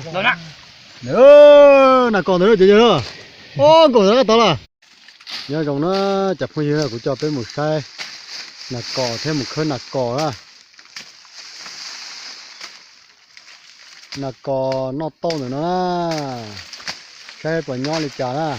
Nas kos ntawd ces yog, o, nkaum ntawd tod lawm. Nyob zoo na cov phooj ywg, kuv coj peb mus saib nas kos thiab mus khawb nas kos na. Nas kos noj tauj ntawm no na, saib puas nyob li cas na.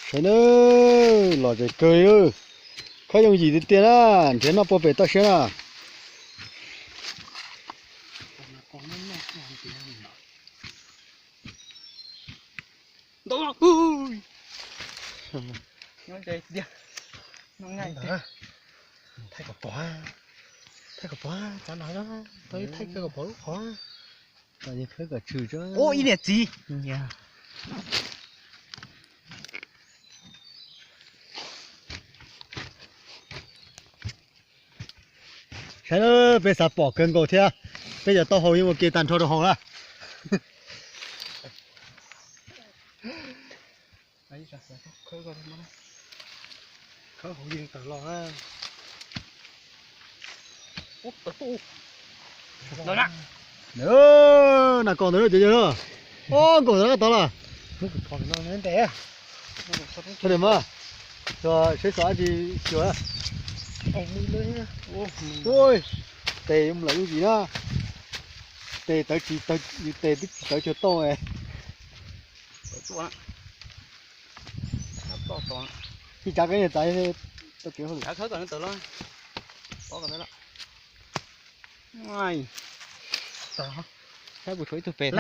Saib na, lom zem kawg li, khawb yooj yim tiag tiag na, nrhiav noj puag pem toj siab na. Thaij kom pom, thaij kom pom, thaij kom pom lub qhov, thaij kom tshwm. Ib niam txiv. Saib, peb xav pom kawg nkaus thiab, peb cov taub hau yeej ua ke tag nrho rau hauv na. Khawb hauv yeej tawm los. Nas kos ntawd ces yog, o, nkaum ntawd tod lawm. Ntes mas, seb xyov dab tsi xyuas. Tes yuav mus lawm yooj yim na. Tes tawv tsis, tes twb tsis tawv cuag tauj. Ib tsav koj niag txav tau kev hauj lwm. Saib puas tshuav ib tug pem.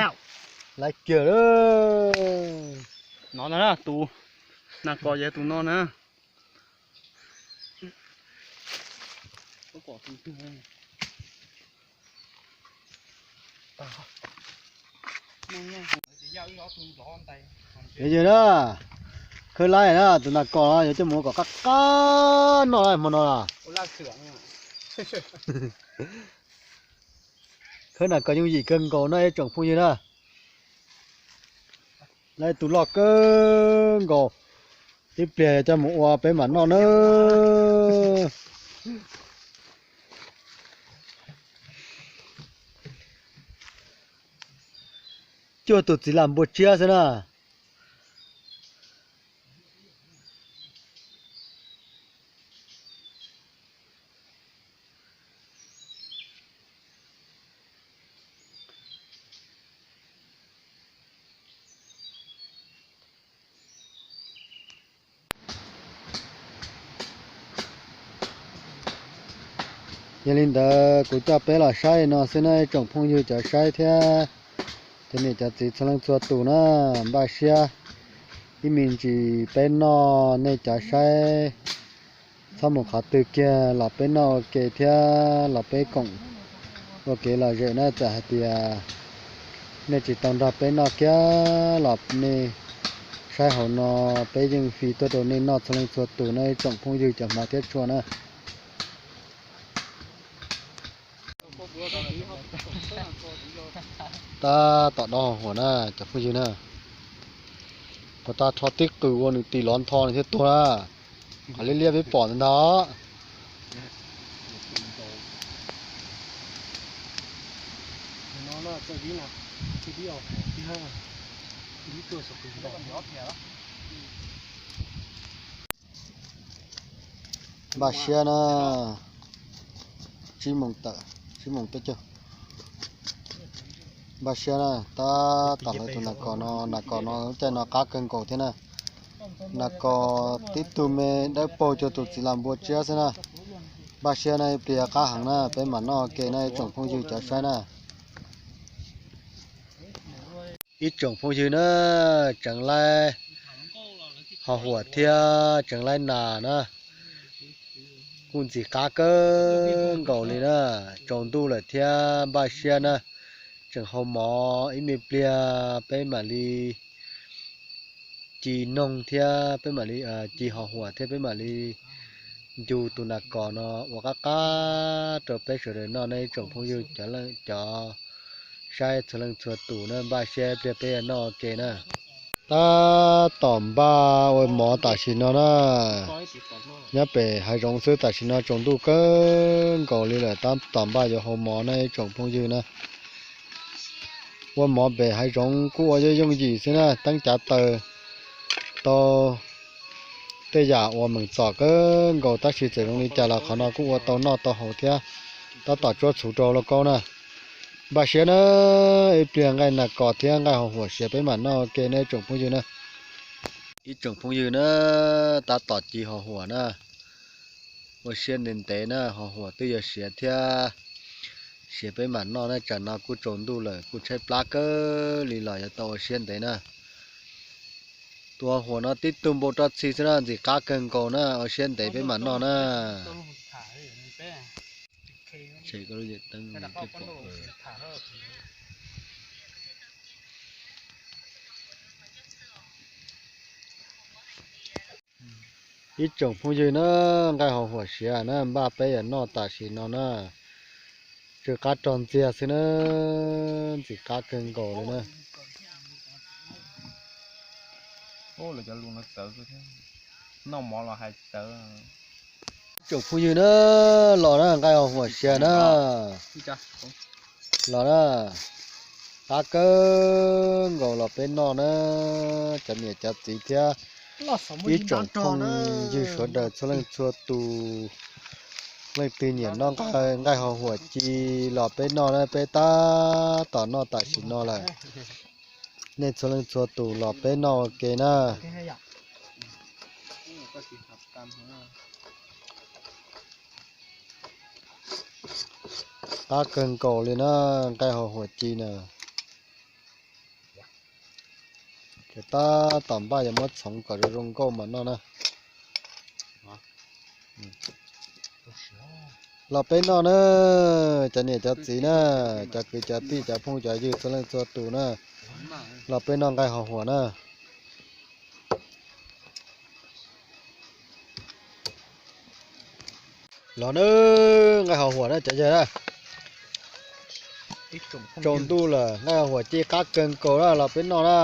Laiv kiag lawm. No na, tus nas kos yog tus no na. Yog na, khawb laib na, tus nas kos no yuav coj mus ua kom qab qab noj hmo no. Khawb nas kos yooj yim kawg nkaus no ib tsoom phooj ywg na. Laib tus loj kawg nkaus, ib pliag coj mus ua peb mam noj na. Cuaj tus txiv lam npua tsiab xwb na. Yog li ntawd kuv coj peb los saib no xwb na ib tsoom phooj ywg cov saib thiab cov niam cov txiv txhua leej txhua tus na, npaj siab ib me ntsis peb noj nej cov saib txhob mus qhov twg kiag los peb noj ua ke thiab los peb koom ua kev lom zem na. Txawm hais tias nej tsis tau nrog peb noj kiag los nej saib hauv no peb yeej fi tuaj rau nej noj txhua leej txhua tus na ib tsoom phooj ywg cov hmov thiab tshua na. Tab tom dob huam na cov phooj ywg na. Puas tag rho tib qws ua nws tis lov ntho nws thiaj tuag na. Qhov liab liab peb pom ntag. Npaj siab na, tsib moos tawm, tsib moos peb caug. Npaj siab na, tab tom hlawv tus nas kos no, nas kos no lub caij no qab kawg nkaus thiab na. Nas kos tib tug me dawb paug cuag tus txiv las npua tsiab xwb na. Npaj siab na, ib pliag qab heev na, peb mam noj ua ke na ib tsoom phooj ywg cov saib na. Ib tsoom phooj ywg na, tseem laib ho huam thiab tseem laib nas na, kuj ntxim qab kawg nkaus li na. Tsaus ntuj lawm thiab npaj siab na, tseem hau mov ib me pliag peb mam li ci noog thiab peb mam li ci ho huam thiab peb mam li ncu tus nas kos no ua qab qab rau peb sawv daws noj na ib tsoom phooj ywg cov saib txhua leej txhua tus na, npaj siab ib pliag peb yuav noj ua ke na. Tab tom npaj ua mov tam sim no na, nyob pem hav zoov xwb tam sim no tsaus ntuj kawg nkaus li lawm tab tom npaj yuav hau mov na ib tsoom phooj ywg na. Ua mov pem hav zoov kuj ua yooj yooj yim xwb na, teeb cav taws tau tej yam uas meem txom kawg nkaus tab sis txawm zoo li cas los qhov no kuj ua tau noj tau haus thiab tab tom tsuab txhuv rau lauj kaub na. Npaj siab na, ib pliag nqaij nas kos thiab nqaij ho huam siav peb mam noj ua ke na ib tsoom phooj ywg na. Ib tsoom phooj ywg na, tab tom ci ho huam na, ua siab ntev ntev na, ho huam twb yuav siav thiab, siav peb mam noj na, tsam no kuj tsaus ntuj lawm kuj tshaib plab kawg li los yuav tau ua siab ntev na. Tus ho huam no tib tug npau roj txhi xwb na, ntxim qab kawg nkaus na, ua siab ntev peb mam noj na. Ib tsoom phooj ywg na, nqaij ho huam siav na, npaj peb yuav noj tam sim no na, tsw qab rog ntxiag xwb na, ntxim qab kawg nkaus li na. Ib tsoom phooj ywg na, los na, nqaij ho huam siav na, los na, qab kawg nkaus los peb noj na, cov niam cov txiv thiab ib tsoom phooj ywg sawv daws txhua leej txhua tus, leej twg nyiam noj nqaij ho huam ci los peb noj na, peb tab tom noj tam sim no lawm. Nej txhua leej txhua tus los peb noj ua ke na. Qab kawg nkaus li na, nqaij ho huam ci na. Ces tab tom npaj yuav muab txhoov kom zoo zoo nkauj mas noj na. Los peb noj na, cov niam cov txiv na, cov kwv cov tij cov phooj cov ywg txhua leej txhua tus na, los peb noj nqaij ho huam na. Los na, nqaij ho huam na cov yawg na. Tsaus ntuj lawm nqaij ho huam ci qab kawg nkaus na, los peb noj na.